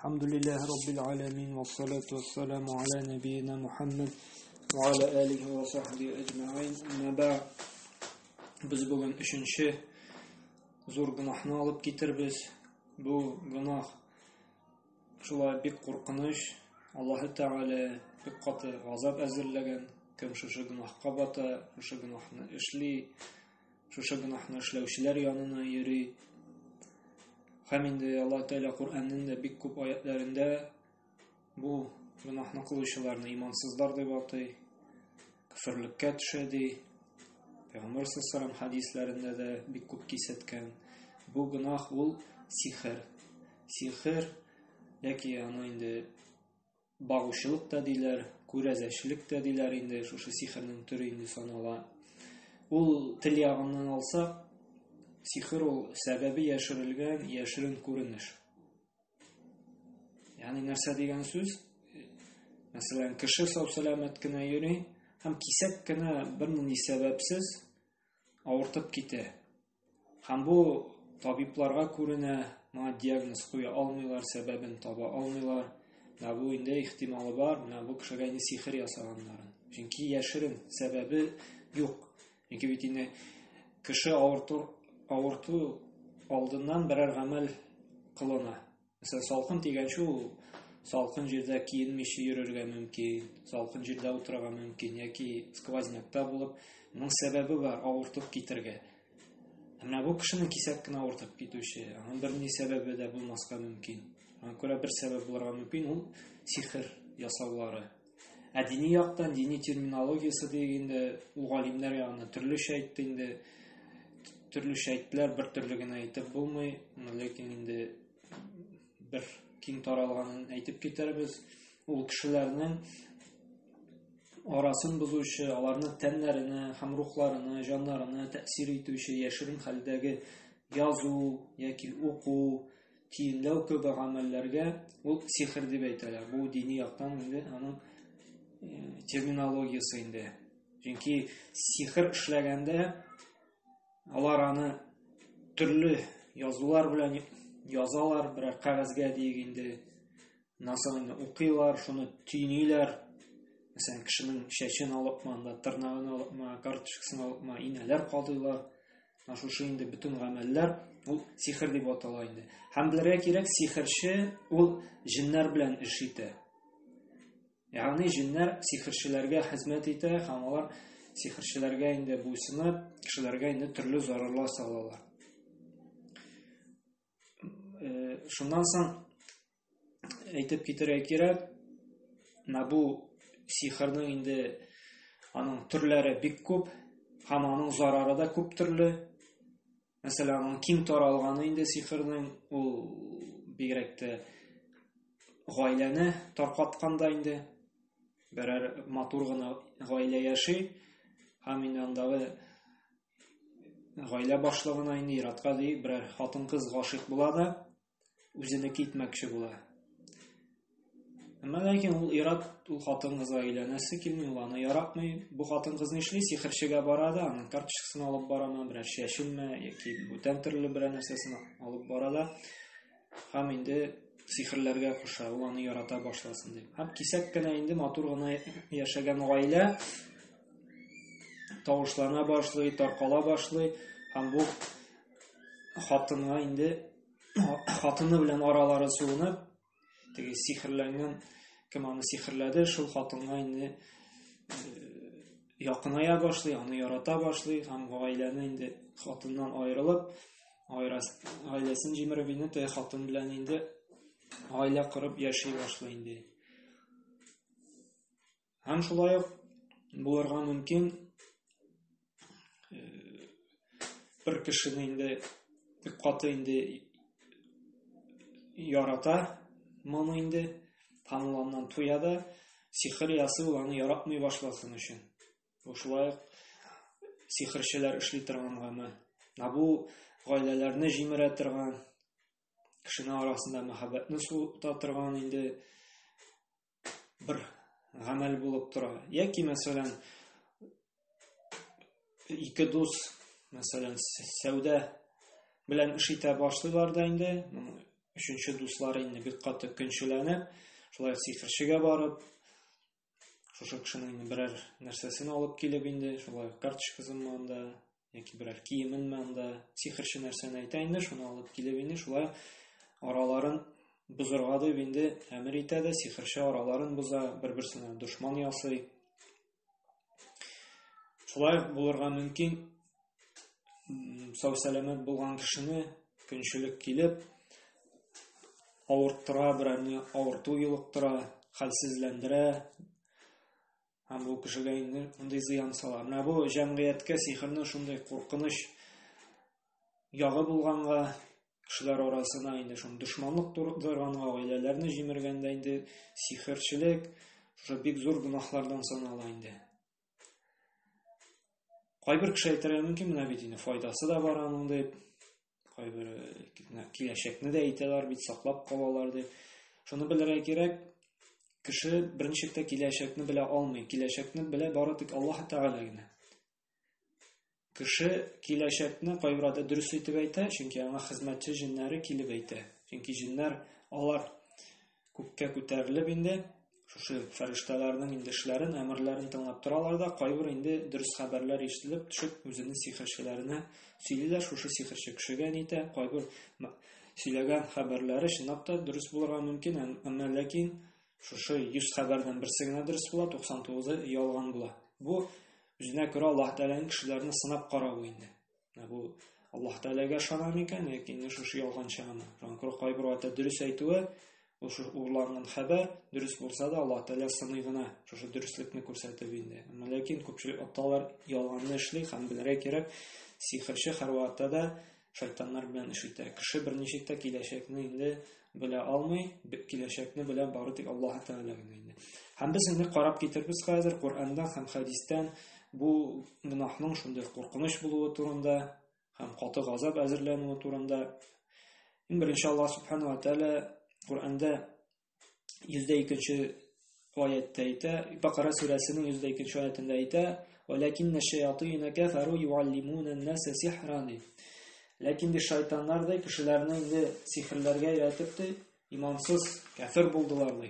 Алхамдулиллаһи раббил аламин вассалату вассаламу аля набийина Мухаммад ва аля алихи ва сахбихи аҗмаин. Әмма бәгъд. Без бүген өченче зур гөнаһны алып китербез. Бу гөнаһ шулай бик куркыныч. Аллаһы Тәгалә бик каты газап әзерләгән. Кем шушы гөнаһка бата, шушы гөнаһны эшли, шушы гөнаһны эшләүчеләр янына йөри. Һәм инде Аллаһ Тәгалә Коръәннең дә бик күп аятләрендә бу гөнаһны кылучыларны имансызлар дип атый, көферлеккә төшә ди. Пәйгамбәр саллаллаху хәдисләрендә дә бик күп кисәткән. Бу гөнаһ ул сихер. Сихер яки аны инде Багучылык та диләр, күрәзәчелек тә диләр инде, шушы сихернең төре инде санала. Ул тел ягыннан алсак, сихер ул сәбәбе яшерелгән яшерен күренеш. Ягъни нәрсә дигән сүз? Мәсәлән, кеше сау-сәламәт кенә йөри һәм кисәк кенә бернинди сәбәпсез авыртып китә. Һәм бу табибларга күренә, моңа диагноз куя алмыйлар, сәбәбен таба алмыйлар. Менә бу инде ихтималы бар, менә бу кешегә инде сихер ясаганнарын. Чөнки яшерен сәбәбе юк. Чөнки бит инде кеше авырту, авырту алдыннан берәр гамәл кылына. Мәсәлән, салкын тигәнче ул салкын җирдә киенмичә йөрергә мөмкин, салкын җирдә утырырга мөмкин яки сквознякта булып, моның сәбәбе бар, авыртып китергә. Ә менә бу кешенең кисәк кенә авыртып китүче, аның берни сәбәбе дә булмаска мөмкин. Аңа күрә бер сәбәп булырга мөмкин, ул сихер ясаулары. Ә дини яктан, дини терминологиясе дигәндә, ул галимнәр ягына төрлечә әйтте инде. Төрлечә әйттеләр, бер төрле генә әйтеп булмый, ләкин инде бер киң таралганын әйтеп китәрбез. Ул кешеләрнең арасын бозучы, аларның тәннәренә һәм рухларына, җаннарына тәэсир итүче яшерен хәлдәге язу яки уку, тиенләү кебек гамәлләргә ул сихер дип әйтәләр. Бу дини яктан инде аның э, терминологиясе инде. Чөнки сихер эшләгәндә алар аны төрле язулар белән язалар, берәр кәгазьгә диек инде. Аннан инде укыйлар, шуны төйниләр. Мәсәлән, кешенең чәчен алыпмы, анда тырнагын алыпмы, карточкасын алыпмы, инәләр кадыйлар. Менә шушы инде бөтен гамәлләр ул сихер дип атала инде. Һәм белергә кирәк, сихерче ул җеннәр белән эш итә. Ягъни җеннәр сихерчеләргә хезмәт итә һәм алар сихерчеләргә инде буйсынып, кешеләргә инде төрле зарарлар салалар. Э, шуннан соң әйтеп китәргә кирәк, менә бу сихернең инде аның төрләре бик күп һәм аның зарары да күп төрле. Мәсәлән, аның киң таралганы инде сихернең ул бигрәк тә гаиләне таркатканда инде берәр матур гына гаилә яши һәм инде андагы гаилә башлыгына инде ир-атка ди берәр хатын-кыз гашыйк була да үзенеке итмәкче була. Әмма ләкин ул ир-ат ул хатын-кызга өйләнәсе килми, ул аны яратмый. Бу хатын-кыз нишли? Сихерчегә бара да, аның карточкасын алып барамы, берәр чәченме яки бүтән төрле берәр нәрсәсен алып бара да һәм инде сихерләргә куша, ул аны ярата башласын дип. Һәм кисәк кенә инде матур гына яшәгән гаилә тавышлана башлый, таркала башлый һәм бу хатынга инде хатыны белән аралары суынып, теге сихерләнгән, кем аны сихерләде, шул хатынга инде э, якыная башлый, аны ярата башлый һәм гаиләне инде хатыннан аерылып, гаиләсен җимереп инде теге хатын белән инде гаилә корып яши башлый инде. Һәм шулай ук булырга мөмкин э, бер кешене инде бик каты инде ярата моны инде һәм ул аннан туя да сихер ясый ул аны яратмый башласын өчен. Бу шулай ук сихерчеләр эшли торган гамәл. Ә бу гаиләләрне җимерә торган, кешенең арасында мәхәббәтне суыта торган инде бер гамәл булып тора. Яки, мәсәлән, ике дус, мәсәлән, сәүдә белән эш итә башлыйлар да инде. Өченче дуслары инде бик каты көнчеләнеп, шулай сихерчегә барып, шушы кешенең инде берәр нәрсәсен алып килеп инде, шулай карточкасынмы анда, яки берәр киеменме анда, сихерче нәрсәне әйтә инде, шуны алып килеп инде, шулай араларын бозырга дип инде әмер итә дә, сихерче араларын боза, бер-берсенә дошман ясый. Шулай булырга мөмкин, сау-сәламәт булган кешене көнчелек килеп, авырттыра, берәрне авырту йолыктыра, хәлсезләндерә, һәм бу кешегә инде мондый зыян сала. Менә бу җәмгыятькә сихернең шундый куркыныч ягы булганга, кешеләр арасына инде шундый дошманлык тудырганга, гаиләләрне җимергәндә инде сихерчелек шушы бик зур гөнаһлардан санала инде. Кайбер кеше әйтергә мөмкин, менә бит инде файдасы да бар аның дип. Кайбер киләчәкне дә әйтәләр бит, саклап калалар дип. Шуны белергә кирәк, кеше берничек тә киләчәкне белә алмый. Киләчәкне белә бары тик Аллаһ Тәгалә генә. Кеше киләчәкне кайбер дөрес итеп әйтә, чөнки аңа хезмәтче җеннәре килеп әйтә. Чөнки җеннәр алар күккә күтәрелеп инде шушы фәрештәләрнең инде эшләрен, әмерләрен тыңлап торалар да, кайбер инде дөрес хәбәрләр ишетелеп төшеп, үзенең сихерчеләренә сөйлиләр, шушы сихерче кешегә нитә, кайбер сөйләгән хәбәрләре чынлап та дөрес булырга мөмкин, әмма ләкин шушы 100 хәбәрдән берсе генә дөрес була, 99-ы ялган була. Бу үзенә күрә Аллаһ Тәгаләнең кешеләрне сынап каравы инде. Менә бу Аллаһ Тәгаләгә ышана микән яки инде шушы ялганчыгамы? Шуңа күрә кайбер вакытта дөрес әйтүе, ул шушы урланган хәбәр дөрес булса да, Аллаһ Тәгалә сыный гына, шушы дөреслекне күрсәтеп инде. Әмма ләкин күпчелек аталар ялганны эшли һәм белергә кирәк, сихерче һәрвакытта да шайтаннар белән эш итә. Кеше берничек тә киләчәкне инде белә алмый, киләчәкне белә бары тик Аллаһ Тәгалә генә инде. Һәм без инде карап китербез хәзер Коръәндә һәм хәдистән бу гөнаһның шундый куркыныч булуы турында һәм каты газап әзерләнүе турында. Иң беренче Аллаһ Субхану ва Тәгалә Коръәндә 102 аятта әйтә, Бакара сүрәсенең 102 аятында әйтә, "Валакинна шаятина кафару юаллимуна ан-наса сихра" ди. Ләкин ди шайтаннар ди кешеләрне инде сихерләргә өйрәтеп ди, имансыз кафир булдылар ди.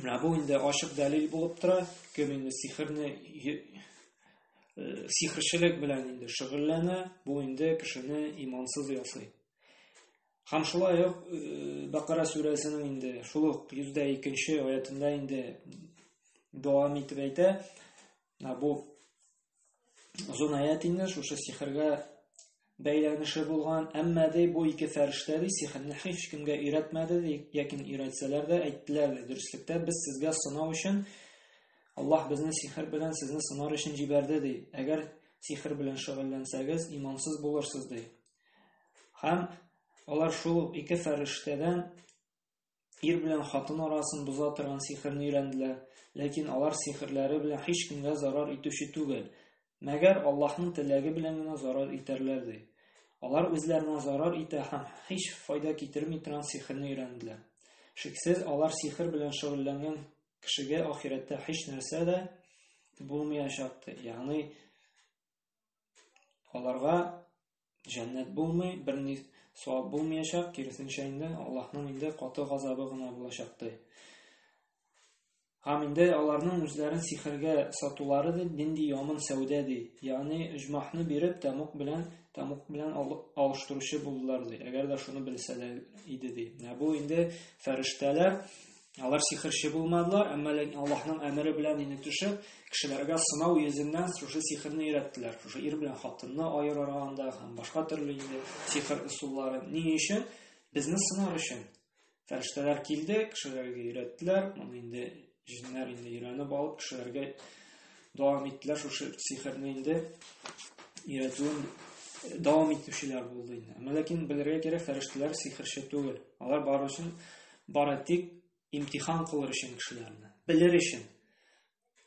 Менә бу инде ачык дәлил булып тора, кем инде сихерне сихерчелек белән инде шөгыльләнә, бу инде кешене имансыз ясый. Һәм шулай ук Бакара сүрәсенең инде шул ук 102 аятында инде дәвам итеп әйтә. Менә бу озын аят инде шушы сихергә бәйләнеше булган, әмма ди бу ике фәрештә ди сихерне һич кемгә өйрәтмәде ди, яки өйрәтсәләр дә әйттеләр ди, дөреслектә без сезгә сынау өчен Аллаһ безне сихер белән сезне сынар өчен җибәрде ди. Әгәр сихер белән шөгыльләнсәгез, имансыз булырсыз ди. Һәм алар шул ук ике фәрештәдән ир белән хатын арасын боза торган сихерне өйрәнделәр. Ләкин алар сихерләре белән һичкемгә зарар итүче түгел. Мәгәр Аллаһның теләге белән генә зарар итәрләр ди. Алар үзләренә зарар итә һәм һич файда китерми торган сихерне өйрәнделәр. Шиксез, алар сихер белән шөгыльләнгән кешегә ахирәттә һич нәрсә дә булмаячак ди. Ягъни аларга җәннәт булмый, берни савап булмаячак, киресенчә инде Аллаһның инде каты газабы гына булачак ди. Һәм инде аларның үзләрен сихергә сатулары ди, нинди яман сәүдә ди. Ягъни оҗмахны биреп тәмуг белән тәмуг белән алыштыручы булдылар ди. Әгәр дә шуны белсәләр иде ди. Менә бу инде фәрештәләр. Алар сихерче булмадылар, әмма ләкин Аллаһның әмере белән инде төшеп, кешеләргә сынау йөзеннән шушы сихерне өйрәттеләр. Шушы ир белән хатынны аерырга анда һәм башка төрле инде сихер ысуллары. Ни өчен? Безне сынар өчен. Фәрештәләр килде, кешеләргә өйрәттеләр. Моны инде җеннәр инде өйрәнеп алып, кешеләргә дәвам иттеләр шушы сихерне инде өйрәтүен дәвам итүчеләр булды инде. Әмма ләкин белергә кирәк, фәрештәләр сихерче түгел. Алар бары өчен бары тик имтихан кылыр өчен кешеләрне, белер өчен.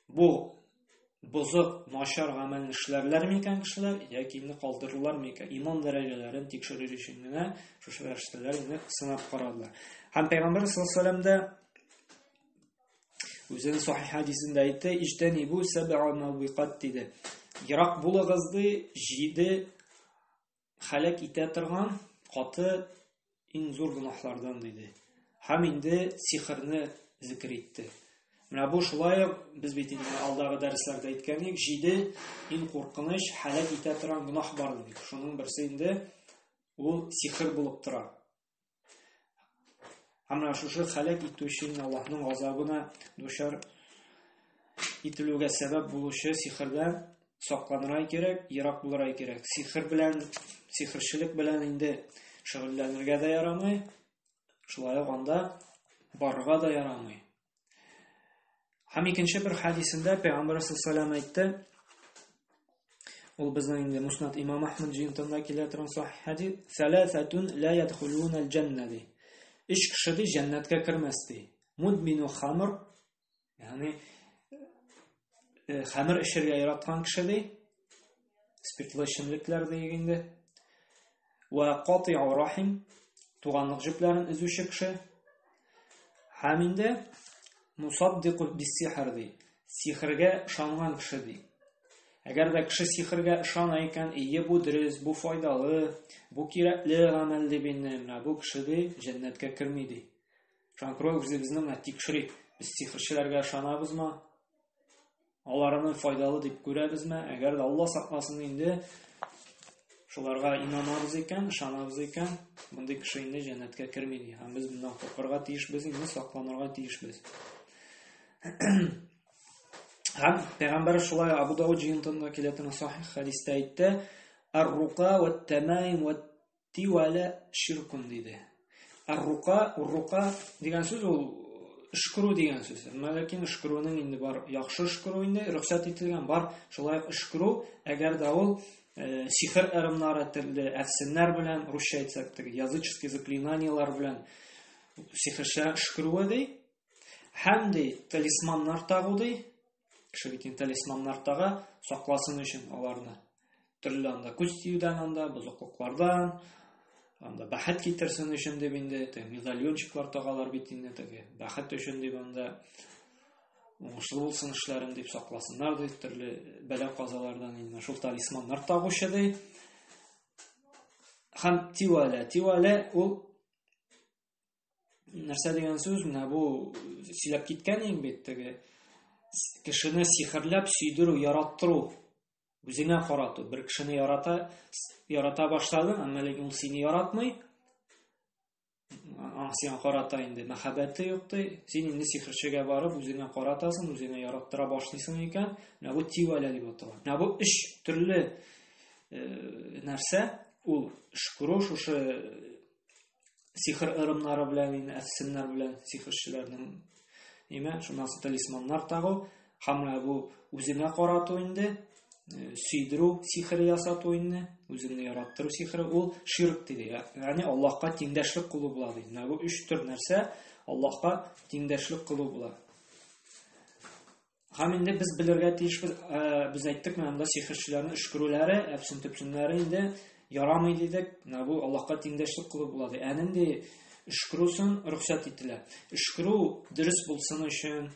Бу бозык, начар гамәлне эшләрләр микән кешеләр, яки инде калдырырлар микән? Иман дәрәҗәләрен тикшерер өчен генә шушы фәрештәләр инде сынап карадылар. Һәм Пәйгамбәр саллаллаһу алейһи ва сәлләм үзенең сахих хәдисендә әйтте, "Иҗтанибу сәб'a мубикат" диде. Ерак булыгыз ди, җиде Һәлак итә торган каты, иң зур гөнаһлардан диде. Һәм инде сихерне зикер итте. Менә бу шулай ук без бит инде алдагы дәресләрдә әйткән идек, җиде иң куркыныч һәлак итә торган гөнаһ бар дидек. Шуның берсе инде ул сихер булып тора. Һәм менә шушы һәлак итүче Аллаһның газабына дучар ителүгә сәбәп булучы сихердән сакланырга кирәк, ерак булырга кирәк. Сихер белән, сихерчелек белән инде шөгыльләнергә дә ярамый, шулай ук анда барырга да ярамый. Һәм икенче бер хәдисендә Пәйгамбәр саллаллаху әйтте, ул безнең инде Муснад Имам Ахмад җыентыгында килә торган сахих хәдис, "Саласатун ла ядхулуна аль-җанна" ди. Өч кеше ди җәннәткә кермәс ди. Мудмину хамр, ягъни хәмер эчәргә яраткан кеше ди, спиртлы эчемлекләр ди инде. Ва кати'у рахим, туганлык җепләрен өзүче кеше. Һәм инде мусаддику биссихр ди, сихергә ышанган кеше ди. Әгәр дә кеше сихергә ышана икән, ие бу дөрес, бу файдалы, бу кирәкле гамәл дип инде, менә бу кеше ди җәннәткә керми ди. Шуңа күрә үзебезне менә тикшерик. Без сихерчеләргә ышанабызмы? Аларны файдалы дип күрәбезме? Әгәр дә Алла сакласын инде, шуларга инанабыз икән, ышанабыз икән, мондый кеше инде җәннәткә керми ди. Һәм без моннан куркырга тиешбез, инде сакланырга тиешбез. Һәм пәйгамбәр шулай Абу Дауд җыентыгында килә торган сахих хәдистә әйтте: "Ар-рука ват-тамаим Тивалә ширкун диде. Ар-рука, уррука дигән сүз ул өшкерү дигән сүз. Әмма ләкин өшкерүнең инде бар яхшы өшкерү инде рөхсәт ителгән, бар шулай ук өшкерү, әгәр дә ул э, сихер ырымнары төрле әфсеннәр белән, русча әйтсәк, теге языческий заклинаниелар белән сихерчә өшкерүе ди. Һәм ди талисманнар тагу ди. Кеше бит инде талисманнар тага, сакласын өчен аларны. Төрле анда күз тиюдән анда, бозыклыклардан, анда бәхет китерсен өчен дип инде, теге медальончиклар тагалар бит инде, теге бәхет өчен дип анда уңышлы булсын эшләрем дип сакласыннар ди, төрле бәла-казалардан инде шул талисманнар тагучы ди. Һәм тивалә, тивалә ул Нәрсә дигән сүз? Менә бу сөйләп киткән идем бит теге кешене сихерләп сөйдерү, яраттыру, үзеңә карату. Бер кешене ярата ярата башладың, әмма ләкин ул сине яратмый. Аның сиңа карата инде мәхәббәте юк ди. Син инде сихерчегә барып үзеңә каратасың, үзеңә яраттыра башлыйсың икән. Менә бу тивалә дип атала. Менә бу өч төрле нәрсә ул өшкерү, шушы сихер ырымнары белән инде әфсеннәр белән сихерчеләрнең ниме шуннан соң талисманнар тагу һәм менә бу үзеңә карату инде э, сөйдерү сихере ясату инде үзеңне яраттыру сихере ул ширк диде ягъни Аллаһка тиңдәшлек кылу була ди менә бу өч төр нәрсә Аллаһка тиңдәшлек кылу була. Һәм инде без белергә тиешбез, э, без әйттек, менә монда сихерчеләрнең өшкерүләре, әфсен-төпсеннәре инде ярамый дидек. Менә бу Аллаһка тиңдәшлек кылу була ди. Ә нинди өшкерү соң рөхсәт ителә? Өшкерү дөрес булсын өчен,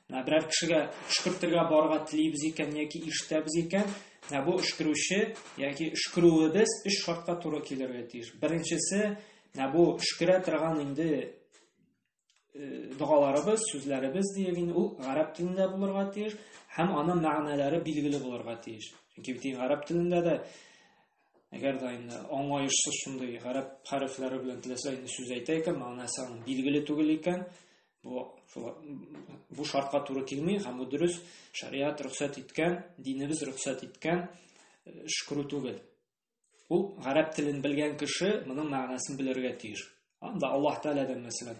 менә берәр кешегә өшкертергә барырга телибез икән яки ишетәбез икән, менә бу өшкерүче яки өшкерүебез өч шартка туры килергә тиеш. Беренчесе, менә бу өшкерә торган инде Э, догаларыбыз, сүзләребез диеген ул гарәп телендә булырга тиеш һәм аның мәгънәләре билгеле булырга тиеш. Чөнки бит гарәп телендә дә әгәр дә инде аңлаешсыз шундый гарәп хәрефләре белән теләсә инде сүз әйтә икән, мәгънәсе аның билгеле түгел икән, бу бу шартка туры килми һәм бу дөрес шариат рөхсәт иткән, динебез рөхсәт иткән э, өшкерү түгел. Ул гарәп телен белгән кеше моның мәгънәсен белергә тиеш. Анда Аллаһ Тәгаләдән, мәсәлән,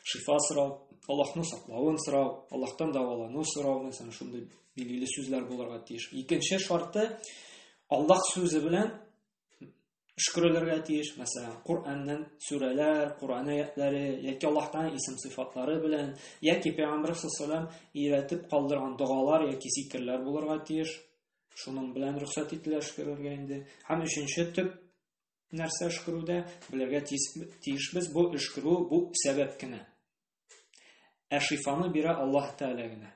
шифа сорау, Аллаһның саклавын сорау, Аллаһтан дәвалану сорау, мәсәлән, шундый билгеле сүзләр булырга тиеш. Икенче шарты Аллаһ сүзе белән өшкерелергә тиеш, мәсәлән, Коръәннән сүрәләр, Коръән аятлары яки Аллаһтан исем сыйфатлары белән, яки Пәйгамбәр саллаллаһу алейһи өйрәтеп калдырган догалар яки зикерләр булырга тиеш. Шуның белән рөхсәт ителә өшкерергә инде. Һәм өченче төп нәрсә өшкерүдә белергә тиешбез, бу өшкерү бу сәбәп кенә. Ә шифаны бирә Аллаһ Тәгалә генә.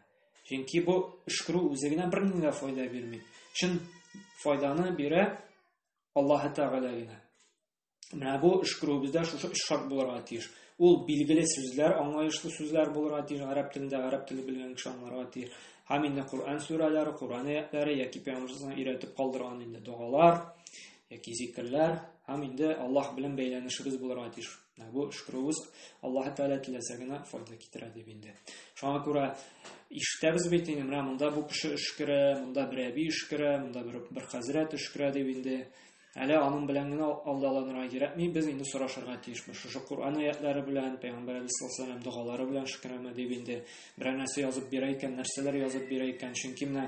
Чөнки бу өшкерү үзе генә бернинди дә файда бирми. Чын файданы бирә Аллаһ Тәгалә генә. Менә бу өшкерүебездә шушы өч шарт булырга тиеш. Ул билгеле сүзләр, аңлаешлы сүзләр булырга тиеш, гарәп телендә гарәп теле белгән кеше аңларга тиеш. Һәм инде Коръән сүрәләре, Коръән аятлары яки Пәйгамбәребез өйрәтеп калдырган инде догалар яки зикерләр һәм инде Аллаһ белән бәйләнешебез булырга тиеш. Менә бу өшкерүебез Аллаһ Тәгалә теләсә генә файда китерә дип инде. Шуңа күрә ишетәбез бит инде, менә монда бу кеше өшкерә, монда бер әби өшкерә, монда бер хәзрәт өшкерә дип инде. Әле аның белән генә алдаланырга кирәкми, без инде сорашырга тиешбез. Шушы Коръән аятлары белән, Пәйгамбәр алейһиссалам догалары белән шөкерәме дип инде берәр нәрсә язып бирә икән, нәрсәләр язып бирә икән. Чөнки менә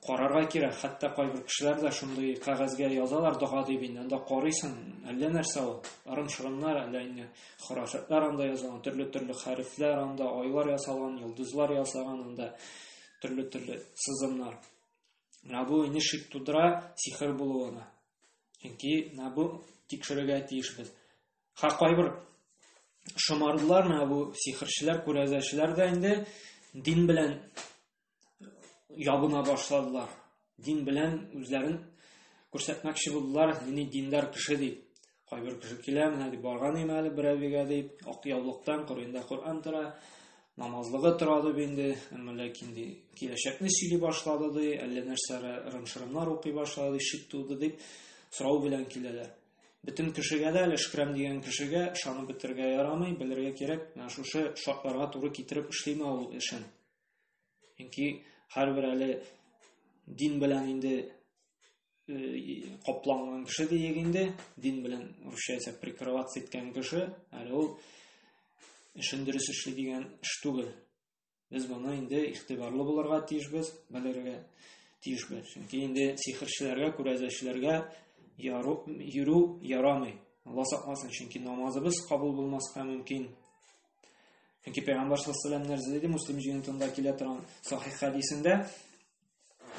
карарга кирәк. Хәтта кайбер кешеләр дә шундый кәгазьгә язалар дога дип инде. Анда карыйсың, әллә нәрсә ул. Ырым-шырымнар, әллә инде хорафатлар анда язылган, төрле-төрле хәрефләр анда, айлар ясалган, йолдызлар ясалган анда, төрле-төрле сызымнар. Менә бу инде шик тудыра сихер булуына. Чөнки менә бу тикшерергә тиешбез. Ха кайбер шомардылар менә бу сихерчеләр, күрәзәчеләр дә инде дин белән ябына башладылар. Дин белән үзләрен күрсәтмәкче булдылар, нинди диндар кеше дип. Кайбер кеше килә, менә дип барган идем әле бер әбигә дип, ак яулыктан кырыенда Коръән тора, намазлыгы тора дип инде, әмма ләкин ди киләчәкне сөйли башлады ди, әллә нәрсәләр ырым-шырымнар укый башлады ди, шик туды дип сорау белән киләләр. Бөтен кешегә дә әле шөкрәм дигән кешегә ышанып бетерергә ярамый, белергә кирәк, менә шушы шартларга туры китереп эшлиме ул эшен. Чөнки һәрбер әле дин белән инде капланган кеше диек инде, дин белән русча әйтсәк прикрываться иткән кеше, әле ул эшен дөрес эшли дигән эш түгел. Без моны инде игътибарлы булырга тиешбез, белергә тиешбез. Чөнки инде сихерчеләргә, күрәзәчеләргә йөрү ярамый. Алла сакласын, чөнки намазыбыз кабул булмаска мөмкин. Чөнки Пәйгамбәр саллаллаһу алейһи ва сәлләм нәрсә диде? Муслим җыентында килә торган сахих хәдисендә: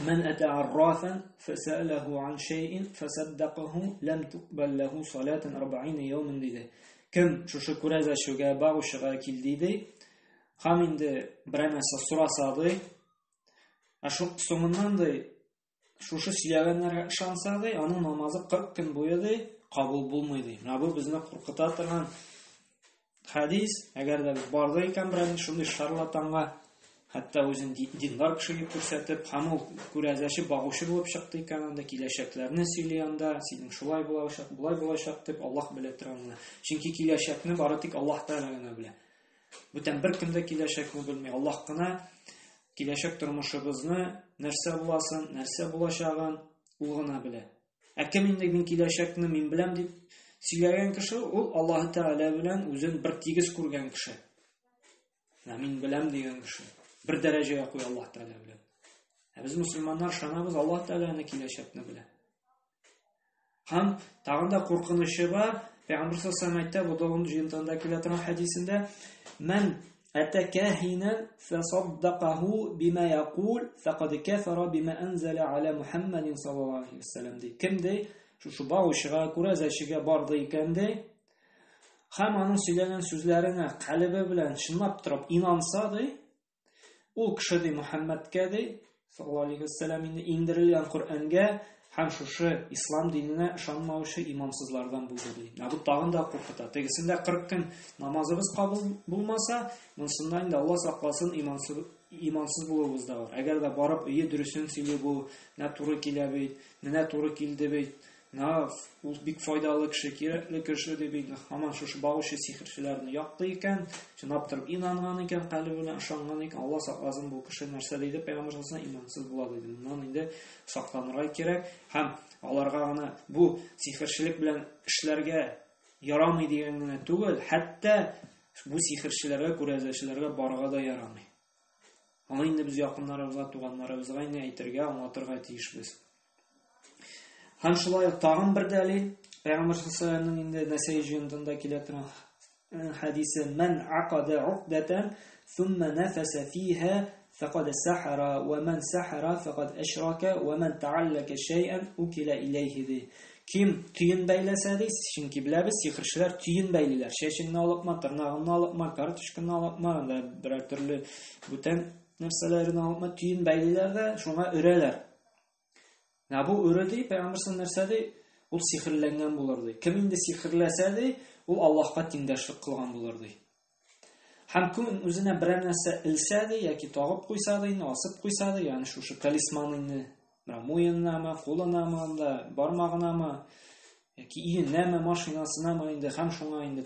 "Ман ата аррафан фасалаху ан шай'ин фасаддақаху лам туқбал лаху салатан 40 yawman" диде. Кем шушы күрәзәчегә, багучыга килде ди, һәм инде берәр нәрсә сораса ди, ә соңыннан ди, шушы сөйләгәннәргә ышанса ди, аның намазы 40 көн буе ди, кабул булмый ди. Менә бу безне куркыта торган хәдис. Әгәр дә без барды икән берәр шундый шарлатанга, хәтта үзен диндар кеше дип күрсәтеп, һәм ул күрәзәче, багучы булып чыкты икән, анда киләчәкләрне сөйли анда, синең шулай булачак, болай булачак дип Аллаһ белә торган. Чөнки киләчәкне бары тик Аллаһ Тәгалә генә белә. Бүтән беркем дә киләчәкне белми. Аллаһ кына киләчәк тормышыбызны нәрсә буласын, нәрсә булачагын ул гына белә. Ә кем инде мин киләчәкне мин беләм дип сөйләгән кеше, ул Аллаһ Тәгалә белән үзен бер тигез күргән кеше. Менә мин беләм дигән кеше. Бер дәрәҗәгә куя Аллаһ Тәгалә белән. Ә без мусульманнар ышанабыз, Аллаһ Тәгаләне киләчәкне белә. Һәм тагын да куркынычы бар. Пәйгамбер саллаллаһу алейһи әйтә, бу Давуд җыентыгында килә торган хәдисендә, "Ман ата кахинан фасаддақаху бима яқул, фақад кафара бима анзала аля Мухаммадин саллаллаһу алейһи вәсәлләм" ди. Кем ди, шушы багучыга, күрәзәчегә барды икән ди, һәм аның сөйләгән сүзләренә калебе белән чынлап торып инанса ди, Ул кеше ди Мөхәммәдкә ди, саллаллаһу алейһи вәсәлләм инде иңдерелгән Коръәнгә һәм шушы ислам диненә ышанмаучы имансызлардан булды ди. Менә бу тагын да куркыта. Тегесендә 40 көн намазыбыз кабул булмаса, монсында инде Алла сакласын имансыз имансыз булуыбыз да бар. Әгәр дә барып өе дөресен сөйли бу, менә туры килә бит, менә туры килде бит, Менә ул бик файдалы кеше, кирәкле кеше дип инде һаман шушы багучы сихерчеләрне яклый икән, чынлап торып инанган икән, калебе белән ышанган икән, Алла сакласын бу кеше нәрсә диде, пәйгамбәр саллаллаһу имансыз була диде. Моннан инде сакланырга кирәк һәм аларга гына бу сихерчелек белән эшләргә ярамый дигән генә түгел, хәтта бу сихерчеләргә, күрәзәчеләргә барырга да ярамый. Аны инде без якыннарыбызга, туганнарыбызга инде әйтергә, аңлатырга тиешбез. Һәм шулай ук тагын бер дәлил, Пәйгамбәр саллаллаһу инде Нәсәй җыентында килә торган хәдисе: "Ман акада уқдатан thumma нафаса фиха фақад сахара ва ман сахара фақад ашрака ва ман тааллака шай'ан укила илейхи" ди. Кем төен бәйләсә ди, чөнки беләбез, сихерчеләр төен бәйлиләр. Чәчеңне алыпма, тырнагыңны алыпма, карточкаңны алыпма, анда берәр төрле бүтән нәрсәләрен алыпма, төен бәйлиләр дә шуңа өрәләр. Менә бу өре ди, пәйгамбәр нәрсә ди? ул сихерләнгән булыр ди. Кем инде сихерләсә ди, ул Аллаһка тиңдәшлек кылган булыр ди. Һәм кем үзенә берәр нәрсә элсә ди, яки тагып куйса ди, асып куйса ди, ягъни шушы талисман инде, менә муенынамы, кулынамы анда, бармагынамы, яки өенәме, машинасынамы инде, һәм шуңа инде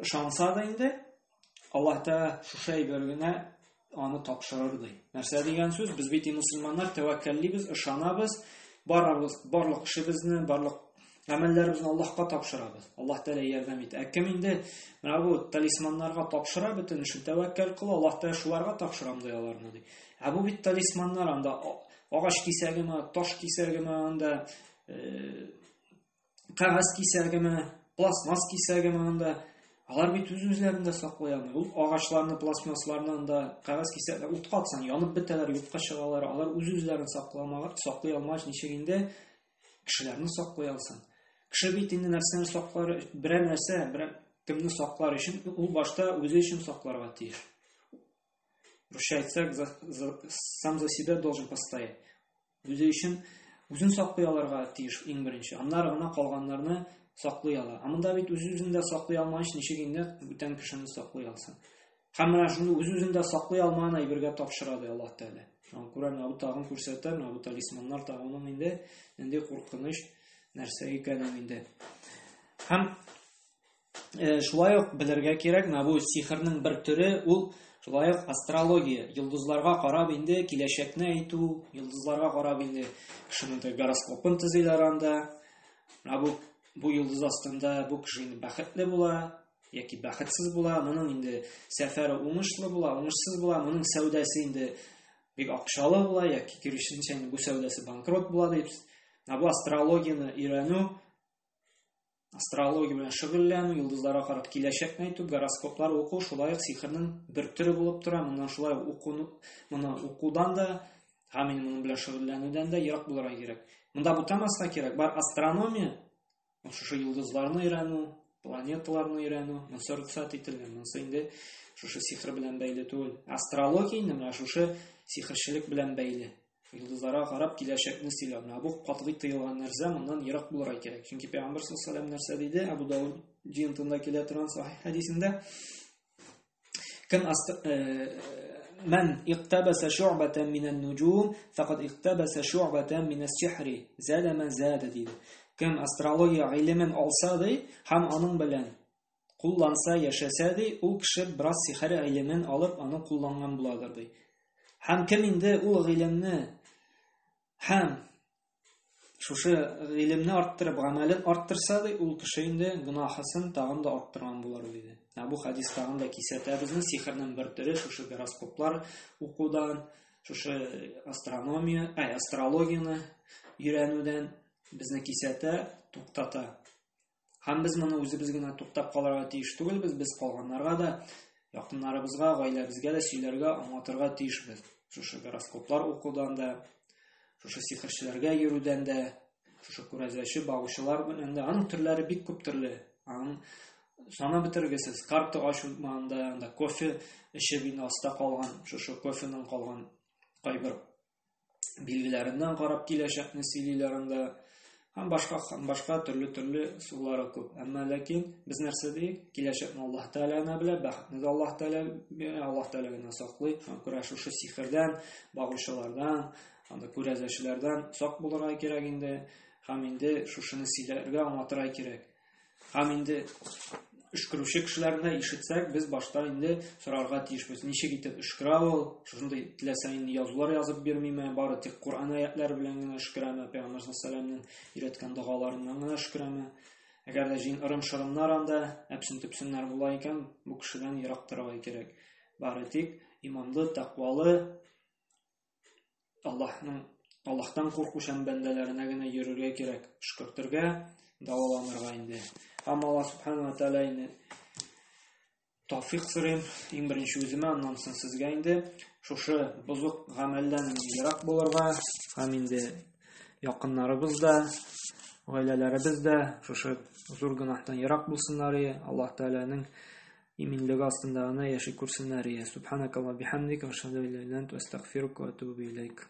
ышанса да инде, Аллаһ Тәгалә шушы әйбер генә аны тапшырыр ди. Нәрсә дигән сүз? Без бит мусульманнар тәвәккәллибез, ышанабыз, барабыз, барлык эшебезне, барлык гамәлләребезне Аллаһка тапшырабыз. Аллаһ Тәгалә ярдәм итә. Ә кем инде менә бу талисманнарга тапшыра бөтен эшен тәвәккәл кыла, Аллаһ Тәгалә шуларга тапшырам ди аларны ди. Ә бу бит талисманнар анда агач кисәгеме, таш кисәгеме анда э, кәгазь кисәгеме, пластмасс кисәгеме анда. Алар бит үз-үзләрен дә саклый алмый. Ул агачларны, пластмассларны анда кәгазь кисәкләр утка атсаң, янып бетәләр, юкка чыгалар. Алар үз-үзләрен сакламага, саклый алмагач, ничек инде кешеләрне саклый алсын? Кеше бит инде нәрсәне саклар, берәр нәрсә, берәр кемне саклар өчен ул башта үзе өчен сакларга тиеш. Русча әйтсәк, сам за себя должен постоять. Үзе өчен үзен саклый алырга тиеш иң беренче. Аннары гына калганнарны саклый ала. Ә монда бит үз-үзен дә саклый алмагач, ничек инде бүтән кешене саклый алсын? Һәм менә шуны үз-үзен дә саклый алмаган әйбергә тапшыра ди Аллаһ Тәгалә. Шуңа күрә менә бу тагын күрсәтә, менә бу талисманнар тагының инде нинди куркыныч нәрсә икәнен инде. Һәм шулай ук белергә кирәк, менә бу сихернең бер төре ул шулай ук астрология, йолдызларга карап инде киләчәкне әйтү, йолдызларга карап инде кешенең дә гороскопын төзиләр анда. Менә бу бу йолдыз астында бу кеше инде бәхетле була яки бәхетсез була, моның инде сәфәре уңышлы була, уңышсыз була, моның сәүдәсе инде бик акчалы була яки киресенчә инде бу сәүдәсе банкрот була дип. Менә бу астрологияне өйрәнү Астрология белән шөгыльләнү, йолдызларга карап киләчәкне әйтү, гороскоплар уку шулай ук сихернең бер төре булып тора. Моннан шулай ук укуны, моны укудан да һәм инде моның белән шөгыльләнүдән дә ерак булырга кирәк. Монда бутамаска кирәк. Бар астрономия, шушы йолдызларны өйрәнү, планеталарны өйрәнү, монысы рөхсәт ителгән. Монысы инде шушы сихер белән бәйле түгел. Астрология инде менә шушы сихерчелек белән бәйле. Йолдызларга карап киләчәкне сөйләү. Менә бу катгый тыелган нәрсә, моннан ерак булырга кирәк. Чөнки Пәйгамбәр саллаллаһу алейһи нәрсә диде? Абу Дауд җыентында килә торган сахих хәдисендә. Кем Мән иктабаса шу'батан минән нуҗум, факад иктабаса шу'батан минәс сихри, зада ман зада диде. Кем астрология гыйлемен алса ди, һәм аның белән кулланса, яшәсә ди, ул кеше бераз сихер гыйлемен алып, аны кулланган буладыр ди. Һәм кем инде ул гыйлемне һәм шушы гыйлемне арттырып, гамәлен арттырса ди, ул кеше инде гөнаһысын тагын да арттырган булыр диде. Ә бу хадис тагын да кисәтә безне сихернең бер төре шушы гороскоплар укудан, шушы астрономия, ай, астрологияне өйрәнүдән безне кисәтә, туктата. Һәм без моны үзебез генә туктап калырга тиеш түгелбез, без калганнарга да, якыннарыбызга, гаиләбезгә дә сөйләргә, аңлатырга тиешбез. Шушы гороскоплар укудан да, шушы сихерчеләргә йөрүдән дә, шушы күрәзәче, багучылар белән дә, аның төрләре бик күп төрле. Аның санап бетергесез. Карта ачу анда, анда кофе эчеп инде аста калган, шушы кофеның калган кайбер билгеләреннән карап киләчәкне сөйлиләр анда һәм башка һәм башка төрле-төрле сулары күп. Әмма ләкин без нәрсә диек? Киләчәкне Аллаһ Тәгалә генә белә, бәхетне дә Аллаһ Тәгалә бирә, Аллаһ Тәгалә генә саклый. Шуңа күрә шушы сихердән, багучылардан, анда күрәзәчеләрдән сак булырга кирәк инде. Һәм инде шушыны сөйләргә, аңлатырга кирәк. Һәм инде өшкерүче кешеләрне дә ишетсәк, без башта инде сорарга тиешбез. Ничек итеп өшкерә ул? Шушындый теләсә инде язулар язып бирмиме? Бары тик Коръән аятлары белән генә өшкерәме? Пәйгамбәр саллаллаһу өйрәткән догаларыннан гына өшкерәме? Әгәр дә җин ырым-шырымнар анда, әпсен-төпсеннәр була икән, бу кешедән ерак торырга кирәк. Бары тик иманлы, тәкъвалы, Аллаһның Аллаһтан куркучан бәндәләренә генә йөрергә кирәк, өшкертергә, дәваланырга инде. Һәм Аллаһ субхана ва тааля инде тавфик сорыйм, иң беренче үземә, аннан соң сезгә инде шушы бозык гамәлдән ерак булырга һәм инде якыннарыбыз да, гаиләләребез дә шушы зур гөнаһтан ерак булсыннар ие. Аллаһ Тәгаләнең иминлеге астында гына яши күрсеннәр ие. Субханакаллаһ бихамдика, ашһаду ан ла илаһа илля анта, астагфирука ва атубу илейк.